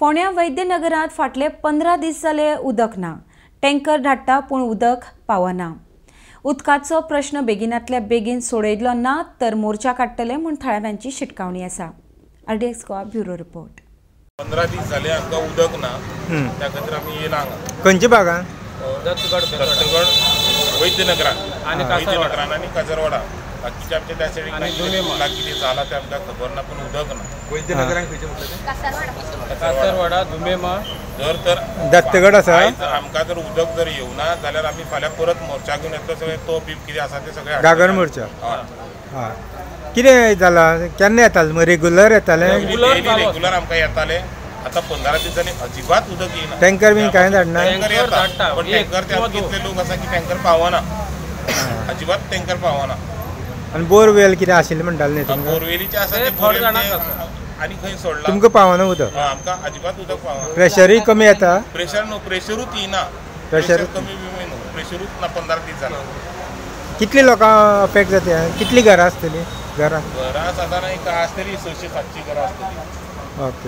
फोंड्या वैद्यनगरांत फाटले 15 दीस जाले उदक ना. टँकर धाडटा पूण उदक पावना. उदकाचो प्रश्न बेगिनातल्या बेगीन सोडयलो ना तर मोर्चा काडटले म्हूण थळाव्यांची शिटकावणी आसा. RDX Goa bureau report. 15 दीस जाले आमकां उदक ना, त्या खातीर आमी येयला हांगा. खंयच्या भागान? दत्तगड वैद्यनगरान आनी वैद्यनगरान आनी काजरवाडा. बाकीचे आमच्या त्या सायडीक कितें जाला तें आमकां खबर ना, पूण उदक ना. वैद्यनगरान खंयचें म्हटलें? कासरवाडा, दुमेमा. जर तर दत्तगड आसा. आमकां जर उदक जर येवना जाल्यार आमी फाल्यां परत मोर्चा घेवन येतलो. सगळें तो बीप कितें आसा तें सगळें घागर मोर्चा. हय, कितें जाला? केन्ना येतालें? मग रेगुलर येतालें? रेगुलर आमकां येतालें. आतां 15 दिसांनी अजिबात उदक येयना. टँकर बीन कांय धाडना? टँकर येता पण टँकर ते कितले लोक आसा की टँकर पावना, अजिबात टँकर पावना. आनी बोरवेल कितें आशिल्लें म्हणटालें न्ही तुमकां? बोरवेलीचे आसा ते बोरवेल आनी खंय सोडला. तुमकां पावना उदक? आमकां अजिबात उदक पावना. प्रेशरूय कमी येता? प्रेशर न्हू, प्रेशरूच येयना. प्रेशर कमी बी न्हू, प्रेशरूच ना. 15 दीस जाला. कितली लोकां अफेक्ट जाता? कितली घरां आसतली? घरां घरां सादारण एक आसतली 600-700 घरां आसतली. ओके.